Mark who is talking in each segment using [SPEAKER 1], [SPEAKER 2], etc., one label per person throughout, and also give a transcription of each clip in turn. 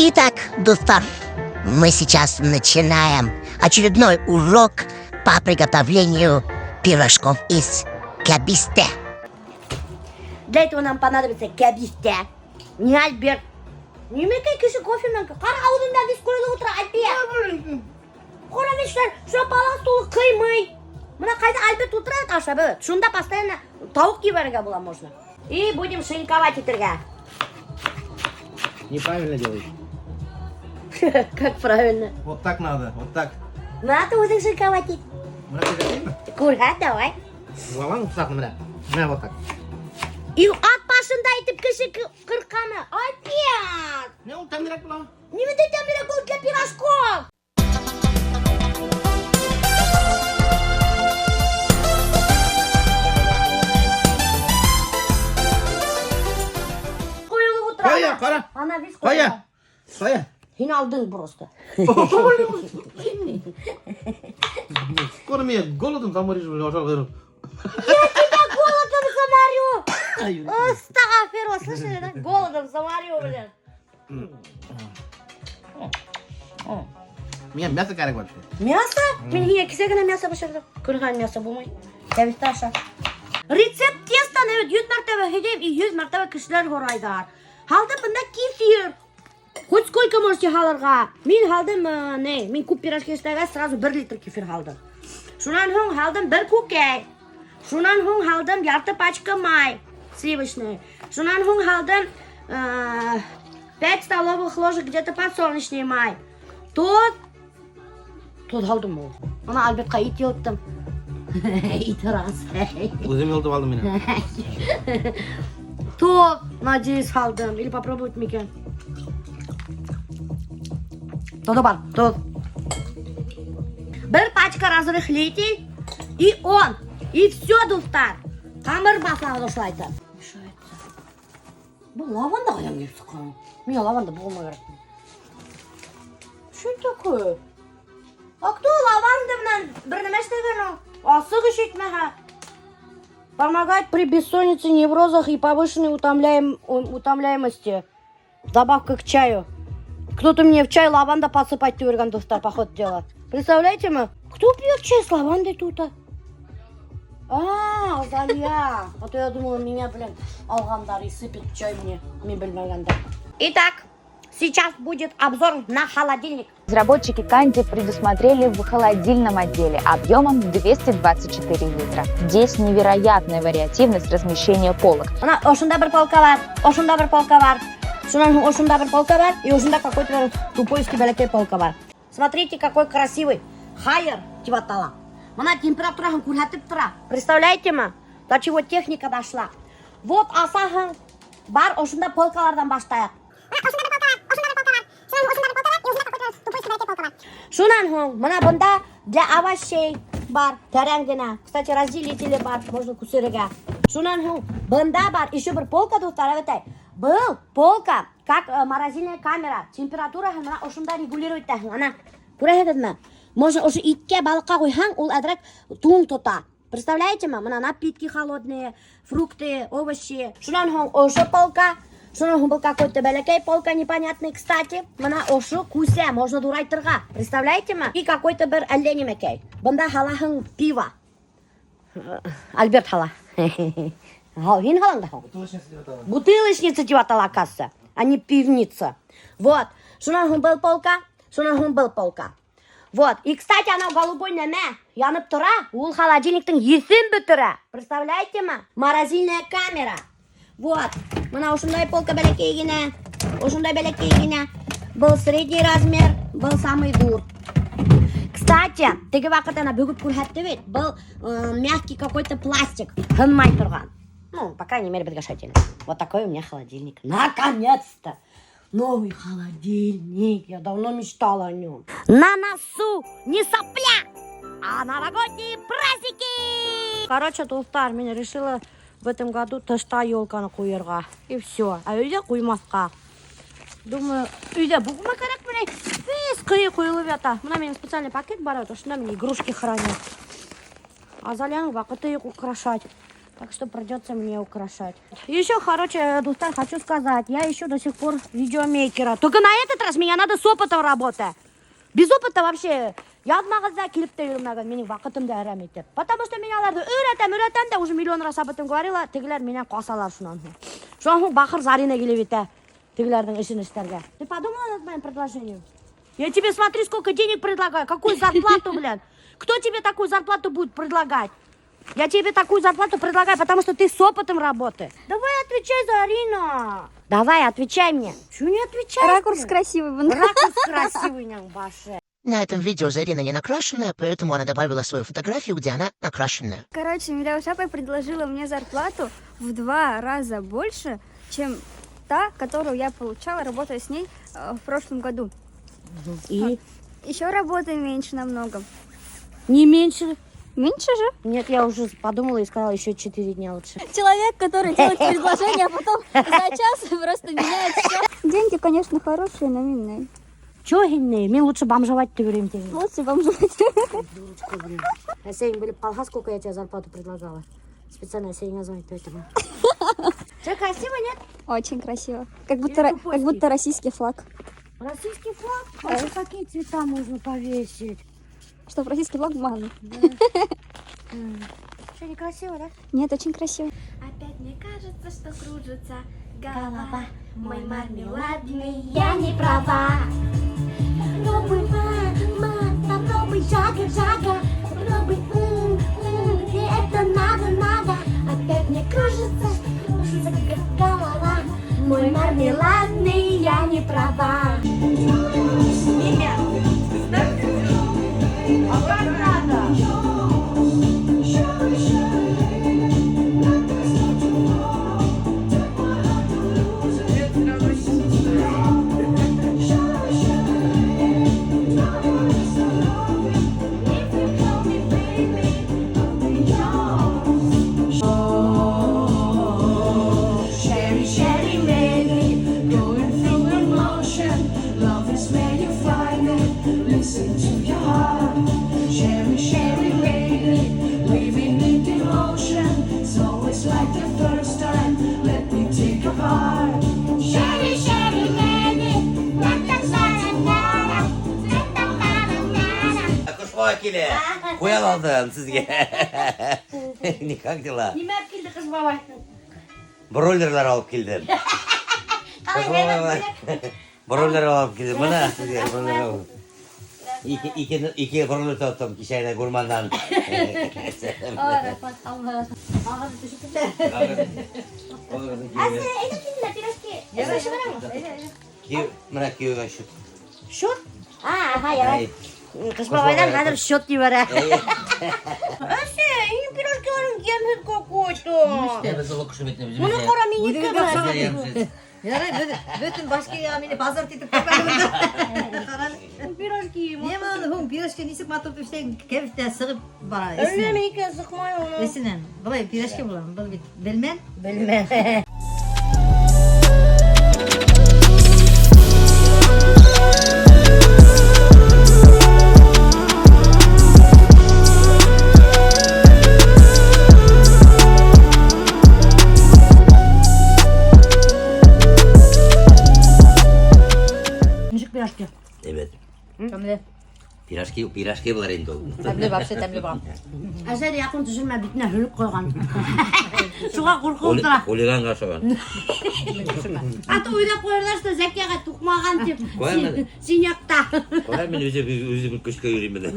[SPEAKER 1] Итак, дуҫтар, мы сейчас начинаем очередной урок по приготовлению пирожков из кәбеҫтә.
[SPEAKER 2] Для этого нам понадобится кәбеҫтә. Не, Альберт. Нимәкәй кеше кофе менән ҡара ауыҙында весь ҡойолоп ултыра, Альберт. Ҡара весь шул палас тулы ҡыймый. Бына ҡайҙа Альберт ултыра ашап, бит. Шунда постоянно тауыҡ ебәрергә була можно. И будем шинковать итергә.
[SPEAKER 3] Неправильно делаешь.
[SPEAKER 2] Как правильно?
[SPEAKER 3] Вот так надо, вот так.
[SPEAKER 2] Надо үҙең шинковать ит.
[SPEAKER 3] Бына күрһәтәйемме?
[SPEAKER 2] Күрһәт, давай.
[SPEAKER 3] Алаң бысаҡны бына. Бына вот так.
[SPEAKER 2] И ат башында итеп кеше ҡырҡаны. Альберт!
[SPEAKER 3] Не, ул тәмлерәк була.
[SPEAKER 2] Нимә тәмлерәк ул для пирожков? Ҡойолоп ултыра.
[SPEAKER 3] Ҡая, ҡара.
[SPEAKER 2] Ана весь
[SPEAKER 3] Ҡая.
[SPEAKER 2] ҡойола.
[SPEAKER 3] Ҡая.
[SPEAKER 2] Һин алдың просто.
[SPEAKER 3] Скоро меня голодом заморишь, блин, ашарға.
[SPEAKER 2] Я голодом заморю. Астағфирулла, слышали, да? Голодом заморю, блин.
[SPEAKER 3] Миңә мясо кәрәк вообще.
[SPEAKER 2] Мясо? Мин һиңә кисә генә мясо бешерҙем. Көн мясо булмай. Кәбеҫтә аша. Рецепт тестаны бит 100 мәртәбә һөйләйем и 100 мәртәбә кешеләр һорайҙар. Һалдым бында кефир. Хоть сколько можете һалырға. Мин һалдым, не, мин күп пирожки эшләгәс, сразу 1 литр кефир һалдым. Шунан һуң һалдым бер күкәй. Шунан һуң һалдым ярты пачка май сливочный. Шунан һуң һалдым 5 столовых ложек где-то подсолнечный май. Тоҙ. Тоҙ һалдым ул. Ана Альбертҡа ит йылыттым. Ит раз.
[SPEAKER 3] Үҙем йылытып алдым мин.
[SPEAKER 2] Тоҙ, надеюсь, һалдым. Или попробовать микән. Тоҙо бар, тоҙ. Бер пачка разрыхлитель и он. И все, дуҫтар. Ҡамыр баҫабыҙ ошолайтып. Мешается. Был лаванда ҡайҙан килеп сыҡҡан? Миңә лаванда булмай кәрәк. Что это такое? А кто лаванда менән бер нәмә эшләгән ул? Асыҡ эш итмәһә. Помогает при бессоннице, неврозах и повышенной утомляемости. Добавка к чаю. Кто-то мне в чай лаванда подсыпать тигән, дуҫтар, по ходу дела. Представляете мы? Кто пьет чай с лавандой тут? А, Азалия. А то я думала, меня, блин, алғандар и сыпет чай мне. Мин белмәгәндә. Итак, сейчас будет обзор на холодильник.
[SPEAKER 4] Разработчики Канди предусмотрели в холодильном отделе объемом 224 литра. Здесь невероятная вариативность размещения полок.
[SPEAKER 2] Бына ошонда бер полка бар, ошонда бер полка бар. Шунан һуң ошонда бер полка бар, и ошонда какой-то бер тупойский бәләкәй полка бар. Смотрите, какой красивый. Хайер тип атала. Бына температураһын күрһәтеп тора. Представляете ме? До чего техника дошла. Вот асаһың бар ошонда полкаларҙан башлайыҡ. Шунан һуң бына бында для овощей бар, тәрән генә. Кстати, разделители бар, можно күсерергә. Шунан һуң бында бар еще бер полка, дуҫтар, әбәтәй. Был полка, как морозильная камера. Температураһын бына ошонда регулировать итәһең. Ана, күрәһегеҙме? Можно ошо иткә, балыҡҡа ҡуйһаң, ул әҙерәк туң тота. Представляете ме? Бына напитки холодные, фрукты, овощи. Шунан һуң ошо полка. Шунан һуң был какой-то бәләкәй полка непонятный, кстати. Бына ошо күсә, можно ҙурайтырға. Представляете ме? И какой-то бер әллә нимәкәй. Бында һалаһың пиво. Альберт һала. Һин һалаң да һуң.
[SPEAKER 3] Бутылочница тип атала.
[SPEAKER 2] Бутылочница тип атала, оказывается, а не пивница. Вот. Шунан һуң был полка, шунан һуң был полка. Вот. И, кстати, анау голубой нәмә янып тора, ул холодильниктың еҫен бөтөрә. Представляете ме? Морозильная камера. Вот. Бына ошондай полка бәләкәй генә, ошондай бәләкәй генә. Был средний размер, был самый ҙур. Кстати, теге ваҡыт ана бөгөп күрһәтте бит, был мягкий какой-то пластик, һынмай торған. Ну, по крайней мере, беҙгә шулай тине. Вот такой у меня холодильник. Наконец-то! Новый холодильник. Я давно мечтала о нем. На носу не сопля, а новогодние праздники! Короче, дуҫтар, мин решила в этом году тышта елканы ҡуйырға. И все. А өйҙә ҡуймаҫҡа. Думаю, өйҙә булма кәрәк менән. Весь ҡыйы ҡойолоп ята. Бына минең специальный пакет бар, вот ошонда мин игрушки храню. Азалияның ваҡыты юҡ украшать. Так что придется мне украшать. Еще, короче, дуҫтар, хочу сказать, я ищу до сих пор видеомейкера. Только на этот раз меня надо с опытом работать. Без опыта вообще яҙмағыҙ ҙа, килеп тә йөрөмәгеҙ, минең ваҡытымды әрәм итеп. Потому что мин уларҙы өйрәтәм, өйрәтәм дә, уже миллион раз об этом говорила, тегеләр минән ҡасалар шунан һуң. Шунан һуң бахыр Зарина килеп етә тегеләрҙең эшен эшләргә. Ты подумала над моим предложением? Я тебе, смотри, сколько денег предлагаю, какую зарплату, блин. Кто тебе такую зарплату будет предлагать? Я тебе такую зарплату предлагаю, потому что ты с опытом работаешь. Давай отвечай, Зарина. Давай, отвечай мне. Чего не отвечаешь?
[SPEAKER 5] Ракурс
[SPEAKER 2] блин?
[SPEAKER 5] красивый. Вон.
[SPEAKER 2] Ракурс красивый, няң башы.
[SPEAKER 1] На этом видео Зарина не накрашенная, поэтому она добавила свою фотографию, где она накрашенная.
[SPEAKER 5] Короче, Миляуша апай предложила мне зарплату в 2 раза больше, чем та, которую я получала, работая с ней в прошлом году.
[SPEAKER 2] И?
[SPEAKER 5] Еще работы меньше намного.
[SPEAKER 2] Не меньше.
[SPEAKER 5] Меньше же?
[SPEAKER 2] Нет, я уже подумала и сказала, еще 4 дня лучше.
[SPEAKER 6] Человек, который делает предложение, а потом за час просто меняет все.
[SPEAKER 5] Деньги, конечно, хорошие, но минные.
[SPEAKER 2] Чего һин? Мин лучше бомжевать йөрөйөм тигән.
[SPEAKER 5] Лучше бомжевать.
[SPEAKER 2] Дурочка, блин. Әсәйең белеп ҡалһа, сколько я тебе зарплату предлагала. Специально әсәйеңә звонить этому. Что, красиво, нет?
[SPEAKER 5] Очень красиво. Как будто,
[SPEAKER 2] Или
[SPEAKER 5] как будто российский флаг.
[SPEAKER 2] Российский флаг? А еще какие цвета можно повесить?
[SPEAKER 5] Что, российский флаг мало?
[SPEAKER 2] Что, некрасиво, да?
[SPEAKER 5] Нет, очень красиво.
[SPEAKER 6] Опять мне кажется, что кружится
[SPEAKER 2] Голова, мой мармеладный, я не права. Попробуй, ма, ма, попробуй, жага, жага. Попробуй, м, м, мне это надо, надо. Опять мне кружится, кружится голова. Мой мармеладный, я не права.
[SPEAKER 7] Нет. А как надо?
[SPEAKER 8] Sherry, Sherry lady, going through emotion. Love is where you find it. Listen to your heart. Sherry, Sherry lady, living in devotion. It's always like the first time. Let me take a part.
[SPEAKER 1] Sherry, Sherry lady, la
[SPEAKER 9] Ҡыш бабай килә. Ҡуян алдым һеҙгә. Не, как дела?
[SPEAKER 2] Нимә алып килде ҡыш бабай?
[SPEAKER 9] Бройлерлар алып килдем. Ҡыш бабай. Бройлер алып килдем. Бына һеҙгә бройлер алып. Ике бройлер тоттом кисә генә урмандан.
[SPEAKER 2] Рәхмәт, алла. Ағыҙы төшөп китте. Әйҙә килде пирожки.
[SPEAKER 9] Бына кейәүгә счет.
[SPEAKER 2] Счет? А, ага, ярай. Ҡыш бабайҙан хәҙер счет ебәрә. Әсәй, һинең пирожкиларың йәмһеҙ какой-то. Уны ҡара, минеке.
[SPEAKER 7] Ярай, бөтөн Башкирия мине базар итеп ҡуйған.
[SPEAKER 2] Пирожки.
[SPEAKER 7] Нимә уны һуң пирожки нисек матур эшләгән, кәбеҫтә сығып бара.
[SPEAKER 2] Әллә минеке сыҡмай уны.
[SPEAKER 7] Эсенән. Былай пирожки була. Был бит белмән.
[SPEAKER 2] Белмән. Нисек пирожки?
[SPEAKER 9] Evet.
[SPEAKER 7] Тәмле.
[SPEAKER 9] Пирожки, пирожки булар инде ул.
[SPEAKER 7] Тәмле, вообще тәмле була.
[SPEAKER 2] Әсәй яҡын төшөрмә, битенә һөлөк ҡуйған. Шуға ҡурҡып тора.
[SPEAKER 9] Хулиганға оҡшаған.
[SPEAKER 2] А то уйлап ҡуйырҙар, что Зәкиәгә туҡмаған тип.
[SPEAKER 9] Ҡуям әле.
[SPEAKER 2] Синяҡта.
[SPEAKER 9] Ҡуям, мин үҙем үҙем көскә йөрөйөм.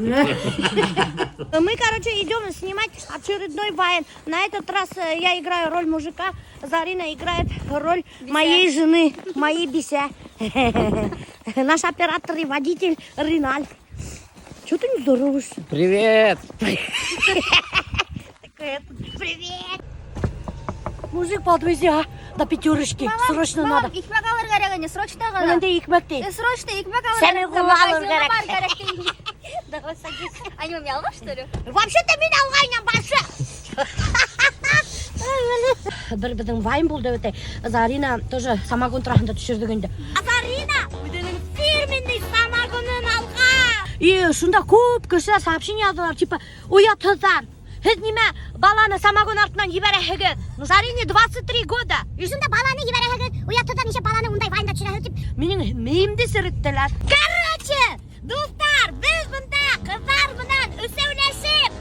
[SPEAKER 2] Мы, короче, идем снимать очередной вайн. На этот раз я играю роль мужика, Зарина играет роль моей жены, моей бисә. Наш оператор и водитель Риналь. Чего ты не здороваешься?
[SPEAKER 3] Привет!
[SPEAKER 2] Такой этот, привет! Мужик, подвези, а, до пятерочки. Срочно надо.
[SPEAKER 6] Икмәк алыр кәрәк ине, срочно ғына.
[SPEAKER 2] Бында икмәк ти.
[SPEAKER 6] Срочно икмәк алыр
[SPEAKER 2] Сәмиғулла алыр
[SPEAKER 6] Магазинға
[SPEAKER 2] кәрәк.
[SPEAKER 6] бар кәрәк ти.
[SPEAKER 2] Давай садись.
[SPEAKER 6] А не, мин алған, что ли?
[SPEAKER 2] Вообще-то мин алғайным башы. Бер беҙҙең вайн булды бит. Зарина тоже самогон тураһында төшөрҙөк инде. А Зарина үҙенең фирменный самогонын алған. И шунда күп кешеләр сообщение яҙҙылар, типа, оятһыҙҙар. Һеҙ нимә баланы самогон артынан ебәрәһегеҙ? Ну, Зарине 23 года.
[SPEAKER 6] И шунда баланы ебәрәһегеҙ, оятһыҙҙар нисә баланы ундай вайнда төшөрәһегеҙ тип.
[SPEAKER 2] Минең мейемде сереттеләр. Короче, дуҫтар, беҙ бында ҡыҙҙар менән өсәүләшеп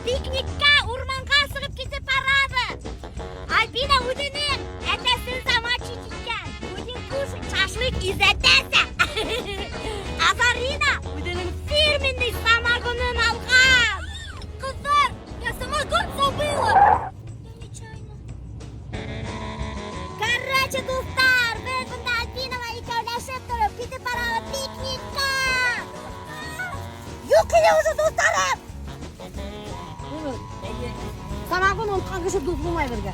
[SPEAKER 2] пикникка урманға сығып китеп барабыҙ. Альбина үҙенең әтәсен замочить иткән. Будем кушать шашлык из әтәсе. А Зарина үҙенең фирменный самогонын алған.
[SPEAKER 6] Ҡыҙҙар, я самогон забыла. Я нечаянно.
[SPEAKER 2] Короче, дуҫтар, беҙ бында Альбина менән икәүләшеп тороп китеп барабыҙ пикникка. Юҡ килә уже дуҫтарым. Самогон онотҡан кеше дуҫ булмай беҙгә.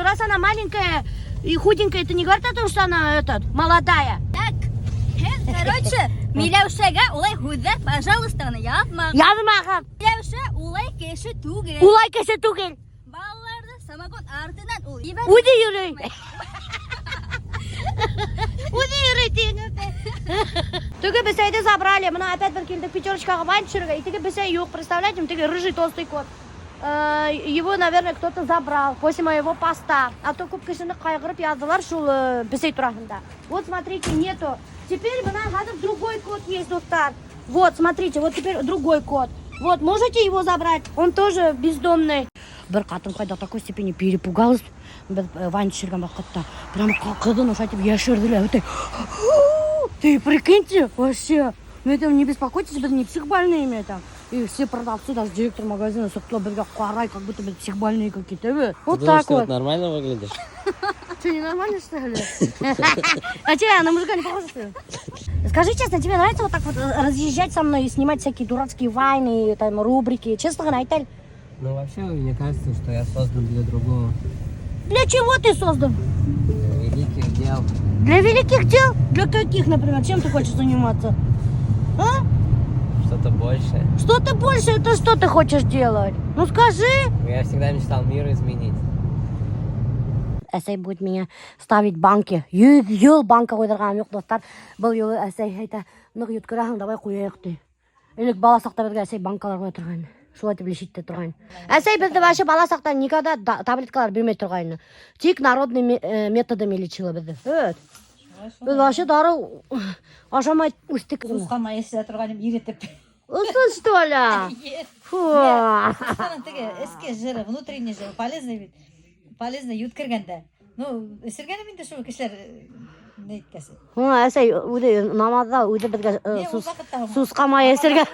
[SPEAKER 2] Раз она маленькая и худенькая, это не говорит о том, что она этот, молодая.
[SPEAKER 6] Так, короче, Миләүшәгә улай һүҙҙәр, пожалуйста, аны яҙма.
[SPEAKER 2] Яҙмағыҙ.
[SPEAKER 6] Миләүшә улай кеше түгел.
[SPEAKER 2] Улай кеше түгел.
[SPEAKER 6] Балаларҙы самогон артынан ул ебәрә.
[SPEAKER 2] Үҙе йөрөй. Үҙе йөрөй тине. Теге бесәйҙе забрали. Бына опять бер килдек пятерочкаға вайн төшөрөргә. И теге бесәй юҡ, представляете? Теге рыжий толстый кот. Его, наверное, кто-то забрал после моего поста. А то күп кешене ҡайғырып яҙҙылар шул бесәй тураһында. Вот, смотрите, нету. Теперь бына хәҙер другой кот есть, дуҫтар. Вот, смотрите, вот теперь другой кот. Вот, можете его забрать? Он тоже бездомный. Бер ҡатын-ҡыҙ до такой степени перепугалась. Беҙ вайн төшөргән ваҡытта. Прямо ҡыҙын ошайтып йәшерҙеләр. Ты, ты прикиньте, вообще. Ну это не беспокойтесь, беҙ не психбольные там. И все продавцы, даже директор магазина сыҡты беҙгә ҡарай, как будто беҙ психбольные какие-то. Вот
[SPEAKER 10] Ты думаешь,
[SPEAKER 2] так
[SPEAKER 10] ты
[SPEAKER 2] вот.
[SPEAKER 10] вот нормально выглядишь?
[SPEAKER 2] Что, ненормально, что ли? А че, я на мужика не похожа, что ли? Скажи честно, тебе нравится вот так вот разъезжать со мной и снимать всякие дурацкие вайны, там, рубрики? Честно говоря, әйт әле.
[SPEAKER 10] Ну, вообще, мне кажется, что я создан для другого.
[SPEAKER 2] Для чего ты создан?
[SPEAKER 10] Для великих дел.
[SPEAKER 2] Для великих дел? Для каких, например? Чем ты хочешь заниматься? А?
[SPEAKER 10] Что-то большее.
[SPEAKER 2] Что-то больше, это что ты хочешь делать? Ну скажи.
[SPEAKER 10] Я всегда мечтал мир изменить.
[SPEAKER 2] Әсәй будет меня ставить банки. 100 йыл банка ҡуйҙырғаным юҡ, дуҫтар. Был юлы әсәй әйтә, ныҡ йүткерәһең, давай ҡуяйыҡ ти. Элек бала саҡта беҙгә әсәй банкалар ҡуя торғайны. Шулай итеп лечить итә торғайны. Әсәй беҙҙе вообще бала саҡта никогда таблеткалар бирмәй торғайны. Тик народный методами лечила беҙҙе. Evet. Беҙ вообще дарыу ашамай үҫтек.
[SPEAKER 7] Сусҡан майы эсерә торғайным иретеп.
[SPEAKER 2] Ошо что ли? Фу.
[SPEAKER 7] Сусҡаның теге эске жиры, внутренний жиры полезный бит. Полезный йүткергәндә. Ну, эсергәнем инде шул кешеләр ни әйткәс.
[SPEAKER 2] Һуң әсәй үҙе намаҙҙа үҙе беҙгә
[SPEAKER 7] Не, ул ваҡытта һуң.
[SPEAKER 2] сусҡа майы эсергә.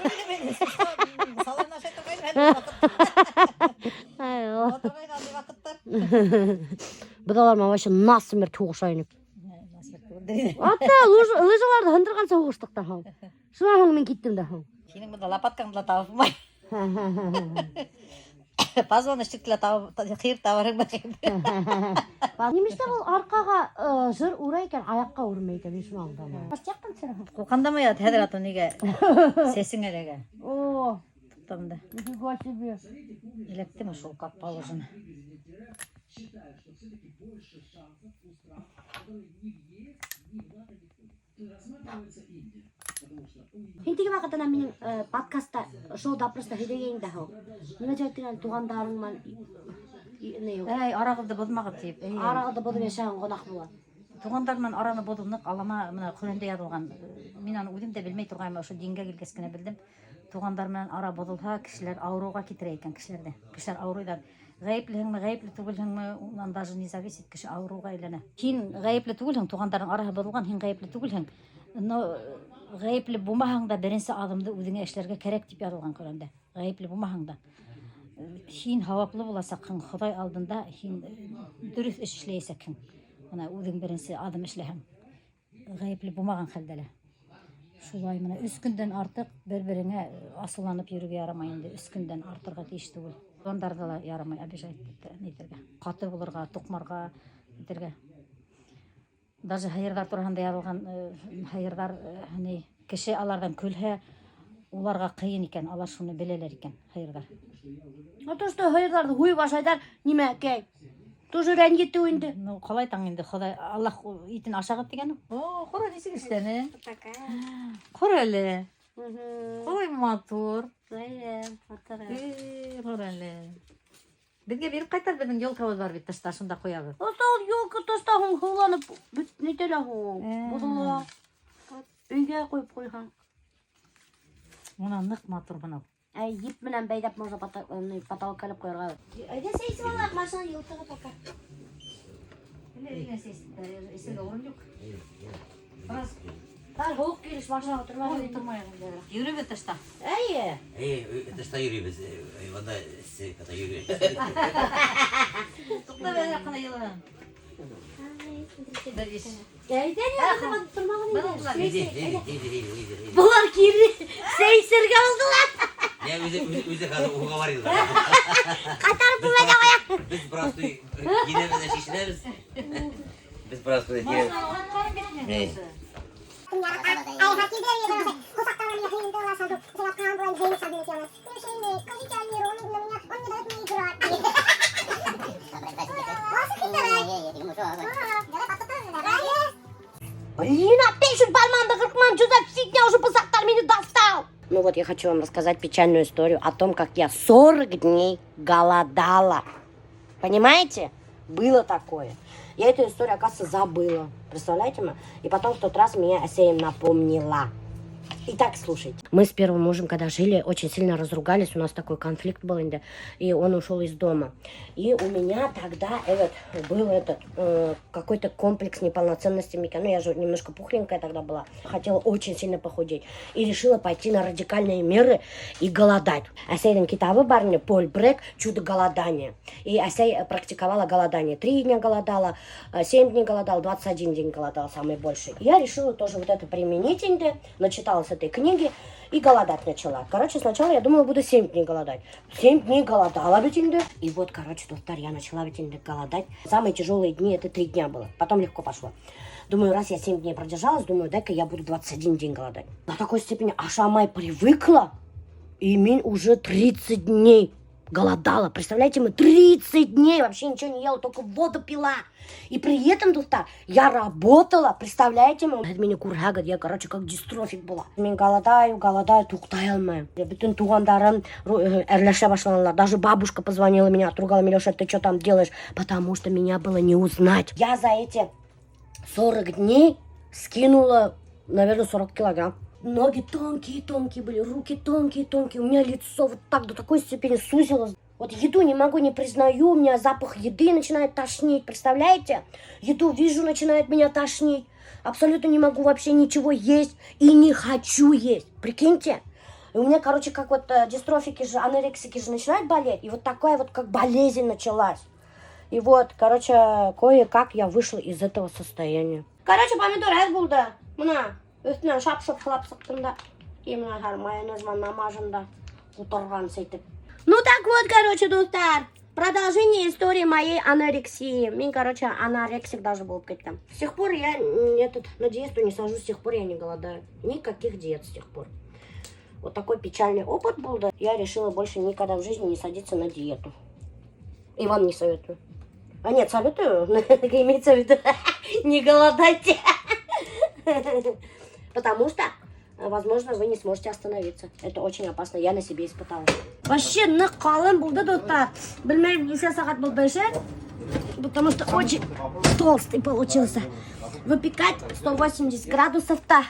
[SPEAKER 7] Салам ашай торғайным әле ул ваҡытта.
[SPEAKER 2] Ай,
[SPEAKER 7] Була торғайны андай ваҡыттар.
[SPEAKER 2] Беҙ улар менән вообще насмерть һуғыша инек.
[SPEAKER 7] Насмерть түгелдер.
[SPEAKER 2] Ата, лыжаларҙы һындырғанса һуғыштыҡ та һуң. Шунан һуң мин киттем дә һуң.
[SPEAKER 7] Һинең бында лопаткаңды ла табып булмай. Позвоночникты ла табып, ҡыйырып табырһың ба.
[SPEAKER 2] Нимәштә был арҡаға жир үрә икән, аяҡҡа үрмәй икән, мин шуны аңламайым. Баш яҡтан төшөрәһең.
[SPEAKER 7] Ҡулҡандамай ят, хәҙер аты нигә сәсең әлегә.
[SPEAKER 2] О,
[SPEAKER 7] Туҡта бында.
[SPEAKER 2] нифига себе.
[SPEAKER 7] Эләктеме шул, как положено.
[SPEAKER 2] Һин теге ваҡытта минең подкастта шоу допроста һөйләгәйнең дә һуң. Нимә тип әйттең әле туғандарың менән ни юҡ.
[SPEAKER 7] Әй, арағыҙҙы боҙмағыҙ тип. Әй,
[SPEAKER 2] Арағыҙҙы боҙоп йәшәгән гонаһ була.
[SPEAKER 7] Туғандар менән араны боҙоу ныҡ алама, бына Ҡөрьәндә яҙылған. Мин аны үҙем дә белмәй торғайным, ошо дингә килгәс кенә белдем. Туғандар менән ара боҙолһа, кешеләр ауырыуға китерә икән кешеләрҙе. Кешеләр ауырыйҙар. Ғәйеплеһеңме, ғәйепле түгелһеңме, унан даже не зависит, кеше ауырыуға әйләнә. Һин ғәйепле түгелһең, туғандарың араһы боҙолған, һин ғәйепле түгелһең. Но ғәйепле булмаһаң да беренсе аҙымды үҙеңә эшләргә кәрәк тип яҙылған Ҡөрьәндә. Ғәйепле булмаһаң да. Һин һауаплы буласаҡһың, Хоҙай алдында һин дөрөҫ эш эшләйәсәкһең. Бына үҙең беренсе аҙым эшләһәң. Ғәйепле булмаған хәлдә лә. Шулай бына 3 көндән артыҡ бер-береңә асыуланып йөрөргә ярамай инде. 3 көндән артырға тейеш түгел. Туғандарҙы ла ярамай обижать итергә. Ҡаты булырға, туҡмарға итергә. Даже һыйырҙар тураһында яҙылған, һыйырҙар, ни, кеше аларҙан көлһә, уларға ҡыйын икән, алар шуны беләләр икән, һыйырҙар.
[SPEAKER 2] А то, что һыйырҙарҙы һуйып ашайҙар, нимәкәй? Тоже рәнйетеү инде.
[SPEAKER 7] Ну, ҡалай таң инде, Хоҙай, Аллаһ итен ашағыҙ тигән. О, ҡара нисек эшләне.
[SPEAKER 5] Такая.
[SPEAKER 7] Ҡара әле. Ой, матур.
[SPEAKER 2] Эйе, матур.
[SPEAKER 7] Эй, ҡара әле. Беҙгә биреп ҡайтар, беҙҙең елкабыҙ бар бит тышта, шунда ҡуябыҙ.
[SPEAKER 2] Ошо ул елка тышта һуң һыуланып бөт нитә һуң. Боҙола. Өйгә ҡуйып ҡуйһаң.
[SPEAKER 7] Бына ныҡ матур бынау.
[SPEAKER 2] Ә еп менән бәйләп можно потолок элеп ҡуйырға. Әйҙә сәй эсеп алайыҡ, машина йылытырға пока.
[SPEAKER 7] Әллә эсергә урын юҡ. Бераз
[SPEAKER 2] Бар һыуыҡ килеш машинаға ултырма.
[SPEAKER 7] ултырмайыҡ. Йөрөйбөҙ тышта.
[SPEAKER 2] Эйе.
[SPEAKER 9] Эй, тышта йөрөйбөҙ. Бында эҫе, когда йөрөй.
[SPEAKER 7] Туҡта, бер ҡына йылыһын. Бер иш.
[SPEAKER 2] Әйҙә, тормаған
[SPEAKER 7] Бына
[SPEAKER 2] инде.
[SPEAKER 9] Иди, иди, иди, иди, иди, иди.
[SPEAKER 2] Былар кире сәй эсергә булдылар.
[SPEAKER 9] Я үҙе үҙе хәҙер уговорил.
[SPEAKER 2] Ҡайтарып бүлмәгә ҡуя.
[SPEAKER 9] Беҙ просто киләбеҙ ҙә шешенәбеҙ. Беҙ просто киләбеҙ. Эй.
[SPEAKER 2] Блин, опять же бармағымды ҡырҡмам, что за фигня уже бысаҡтар мине достал. Ну вот, я хочу вам рассказать печальную историю о том, как я 40 дней голодала. Понимаете? Было такое. Я эту историю, оказывается, забыла. Представляете? Ма? И потом в тот раз меня әсәйем напомнила. Итак, слушайте. Мы с первым мужем, когда жили, очень сильно разругались. У нас такой конфликт был, инде, и он ушел из дома. И у меня тогда этот, был этот какой-то комплекс неполноценности. Мика. Ну, я же немножко пухленькая тогда была. Хотела очень сильно похудеть. И решила пойти на радикальные меры и голодать. Әсәйҙең китабы бар ине, Поль Брек «Чудо голодания». И әсәй практиковала голодание. 3 дня голодала, 7 дней голодала, 21 день голодала, самый больший. И я решила тоже вот это применить, инде, начиталась этой книги и голодать начала. Короче, сначала я думала, буду 7 дней голодать. 7 дней голодала ведь инде. И вот, короче, дуҫтар, я начала ведь инде голодать. Самые тяжелые дни это 3 дня было. Потом легко пошло. Думаю, раз я 7 дней продержалась, думаю, дай-ка я буду 21 день голодать. До такой степени ашамай привыкла. И мин уже 30 дней голодала. Представляете, мы 30 дней вообще ничего не ела, только воду пила. И при этом, дуҫтар, я работала, представляете, мы? Мине күрһәгеҙ, я, короче, как дистрофик была. Мин голодаю, голодаю, туҡтай алмайым. Бөтөн туғандарым әрләшә башланылар. Даже бабушка позвонила меня, отругала: «Милеша, ты что там делаешь?» Потому что меня было не узнать. Я за эти 40 дней скинула, наверное, 40 килограмм. Ноги тонкие-тонкие были, руки тонкие-тонкие. У меня лицо вот так до такой степени сузилось. Вот еду не могу, не признаю, у меня запах еды начинает тошнить, представляете? Еду вижу, начинает меня тошнить. Абсолютно не могу вообще ничего есть и не хочу есть. Прикиньте. И у меня, короче, как вот дистрофики же, анорексики же начинают болеть. И вот такая вот как болезнь началась. И вот, короче, кое-как я вышла из этого состояния. Короче, помидор әҙ булды. Бына, өҫтөнән шап-шоп һалып сыҡтым да. И бына хәҙер майонез менән намажем да ҡутырған итеп. Ну так вот, короче, дуҫтар. Продолжение истории моей анорексии. Мин, короче, анорексик даже был киттем. С тех пор я этот, на диету не сажусь, с тех пор я не голодаю. Никаких диет с тех пор. Вот такой печальный опыт был, да. Я решила больше никогда в жизни не садиться на диету. И вам не советую. А нет, советую. Имеется в виду, не голодайте. Потому что, возможно, вы не сможете остановиться. Это очень опасно. Я на себе испытала. Вообще, ныҡ ҡалын булды, дуҫтар. Белмәйем, нисә сәғәт был бешә. Потому что очень толстый получился. Выпекать 180 градусов-то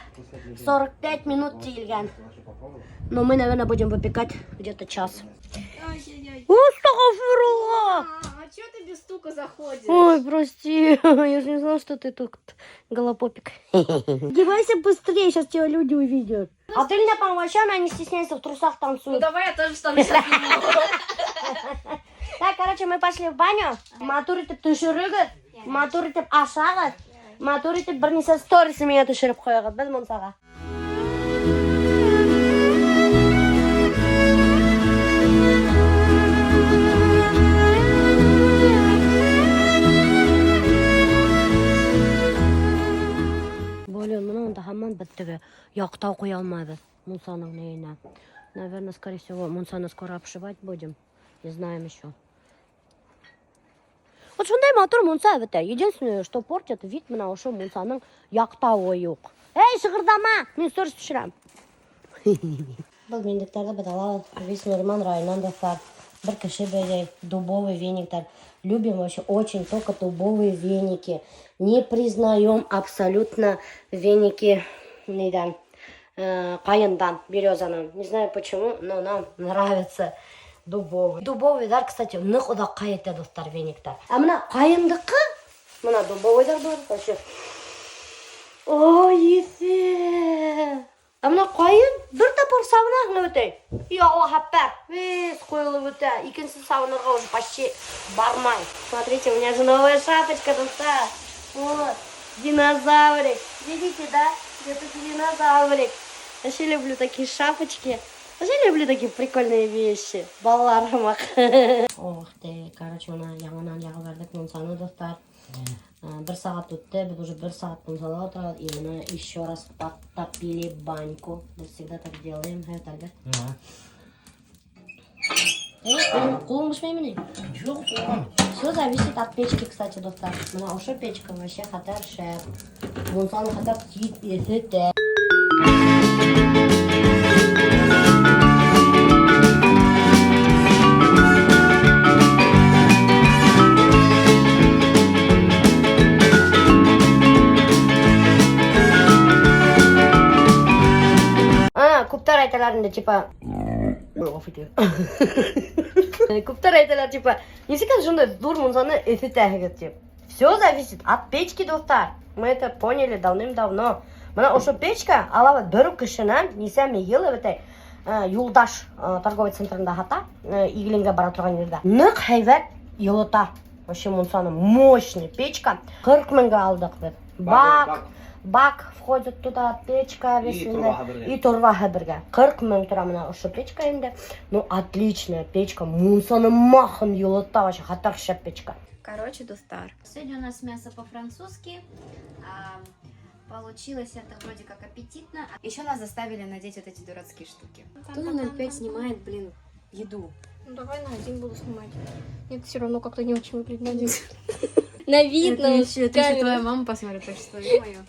[SPEAKER 2] 45 минут тиелгән. Но мы, наверное, будем выпекать где-то час. Астағфирулла!
[SPEAKER 11] А чё ты без стука заходишь?
[SPEAKER 2] Ой, прости, я же не знала, что ты тут голопопик. Одевайся быстрее, сейчас тебя люди увидят. А ты меня, по-моему, вообще она не стесняется, в трусах
[SPEAKER 11] Ну
[SPEAKER 2] танцует.
[SPEAKER 11] давай я тоже штаны сниму.
[SPEAKER 2] Так, короче, мы пошли в баню. Матур итеп төшөрөгөҙ, матур итеп ашағыҙ, матур итеп бер нисә сторис миңә төшөрөп ҡуйығыҙ. Беҙ мунсаға. Блин, бына унда һаман беҙ теге яҡтау ҡуя алмайбыҙ мунсаның нейенә. Наверное, скорее всего, мунсаны скоро обшивать будем. Не знаем еще. Вот шундай матур мунса бит. Единственное, что портит вид, бына ошо мунсаның яҡтауы юҡ. Эй, шығырҙама! Мин сторис төшөрәм. Был миндектәрҙе беҙ алабыҙ весь Нуриман районынан, дуҫтар. Бер кеше бәйләй, дубовый вениктар. Любим вообще очень только дубовые веники. Не признаем абсолютно веники ниҙән, ҡайындан, березанан. Не знаю почему, но нам нравится дубовый. Дубовыйҙар, кстати, ныҡ оҙаҡҡа етә, дуҫтар, вениктар. Ә бына ҡайындыҡы, бына дубовыйҙар бар, вообще. Ой, еҫе. Ә бына ҡайын бер тапҡыр сабынаһың үтә. И Аллаһ әкбәр. Весь ҡойолоп үтә. Икенсе сабынырға уже почти бармай. Смотрите, у меня же новая шапочка, дуҫтар. Вот, динозаврик. Видите, да? Это динозаврик. Вообще люблю такие шапочки. Вообще люблю такие прикольные вещи. Балалар һымаҡ. Ох ты, короче, бына яңынан яғып ебәрҙек мунсаны, дуҫтар. Бер сәғәт үтте, беҙ уже бер сәғәт мунсала ултырабыҙ. И бына еще раз подтопили баньку. Мы всегда так делаем, хәҙер, Альберт. Эй, ҡулың бешмәйме ни?
[SPEAKER 9] Юҡ, ҡулым.
[SPEAKER 2] Все зависит от печки, кстати, дуҫтар. Бына ошо печка вообще хәтәр шәп. Мунсаны хәтәр тиҙ эҫетә. А, күптәр әйтәләр инде, типа, күптәр әйтәләр, типа, нисек шундай ҙур мунсаны эҫетәһегеҙ, тип. Все зависит от печки, дуҫтар. Мы это поняли давным-давно. Бына ошо печка алабыҙ бер үк кешенән нисәмә йыл бит, Юлдаш торговый центрында һата, Иглингә бара торған ерҙә. Ныҡ һәйбәт йылыта. Вообще мунсаны мощный печка. 40 меңгә алдыҡ беҙ. Бак, бак входит туда, печка весь
[SPEAKER 3] И
[SPEAKER 2] инде.
[SPEAKER 3] торбаһы бергә.
[SPEAKER 2] И торбаһы бергә. 40 мең тора бына ошо печка инде. Ну, отличная печка. Мунсаны махом йылыта вообще, хәтәр шәп печка.
[SPEAKER 11] Короче, дуҫтар.
[SPEAKER 6] Сегодня у нас мясо по-французски. Получилось это вроде как аппетитно.
[SPEAKER 11] Еще нас заставили надеть вот эти дурацкие штуки. Кто на 0,5 снимает, блин, еду?
[SPEAKER 12] Ну давай на один буду снимать. Нет, все равно как-то не очень выглядит на один. На вид, на
[SPEAKER 11] Это еще твоя мама посмотрит, так что ё-моё.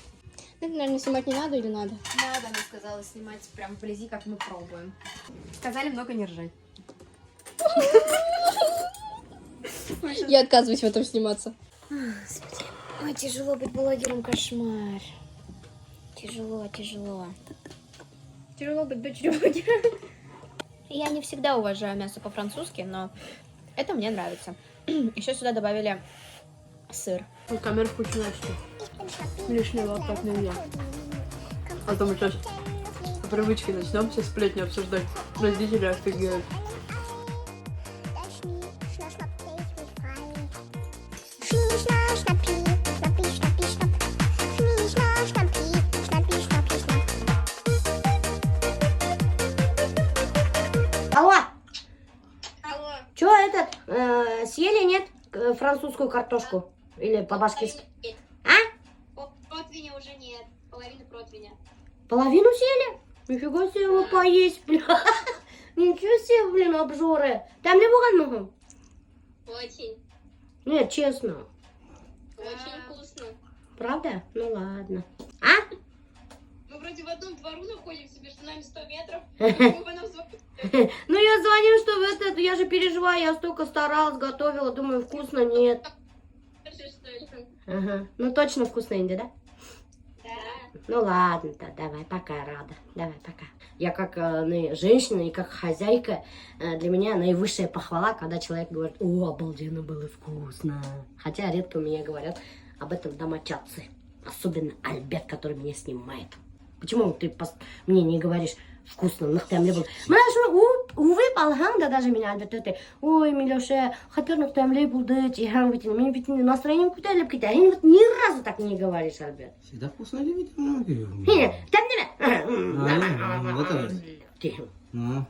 [SPEAKER 12] Это, наверное, снимать не надо или надо?
[SPEAKER 11] Надо, она сказала снимать прям вблизи, как мы пробуем. Сказали много не ржать.
[SPEAKER 12] Я отказываюсь в этом сниматься.
[SPEAKER 5] Ой, тяжело быть блогером, кошмар. Тяжело, тяжело.
[SPEAKER 12] Тяжело быть дочерью блогера. Я не всегда уважаю мясо по-французски, но это мне нравится. Еще сюда добавили сыр.
[SPEAKER 13] Камера включена, что лишний лаптоп на меня. А то мы сейчас по привычке начнем все сплетни обсуждать. Родители офигеют.
[SPEAKER 2] Алло! Алло. Чё этот, съели, нет, французскую картошку? Или по-башкирски? А?
[SPEAKER 11] Противня уже нет. Половины противня.
[SPEAKER 2] Половину съели? Нифига себе вы поесть, бля. Ничего себе, блин, обжоры. Тәмле булғанмы?
[SPEAKER 11] Очень.
[SPEAKER 2] Нет, честно.
[SPEAKER 11] Очень вкусно.
[SPEAKER 2] Правда? Ну ладно. А?
[SPEAKER 11] Мы вроде в одном двору находимся, между нами 100 метров. Почему вы нам звоните?
[SPEAKER 2] Ну я звоню, чтобы это, я же переживаю, я столько старалась, готовила, думаю, вкусно, нет. Ага. Ну точно вкусно, инде, да?
[SPEAKER 11] Да.
[SPEAKER 2] Ну ладно, да, давай, пока, рада. Давай, пока. Я как женщина и как хозяйка, для меня наивысшая похвала, когда человек говорит: о, обалденно было вкусно. Хотя редко у меня говорят об этом домочадцы. Особенно Альберт, который меня снимает. Почему ты мне не говоришь вкусно, ныҡ тәмле булды? Бына шуны үбеп алһаң да даже меня Альберт әйтә: ой, Миләүшә, хәтәр ныҡ тәмле булды, тиһәң бит инде, мин бит инде настроением күтәрелеп китә. Һин вот ни разу так не говоришь, Альберт.
[SPEAKER 3] Всегда вкусно любить много.
[SPEAKER 2] Һин, тәмлеме?
[SPEAKER 3] Вот это.
[SPEAKER 2] Тиһең.
[SPEAKER 3] Ну.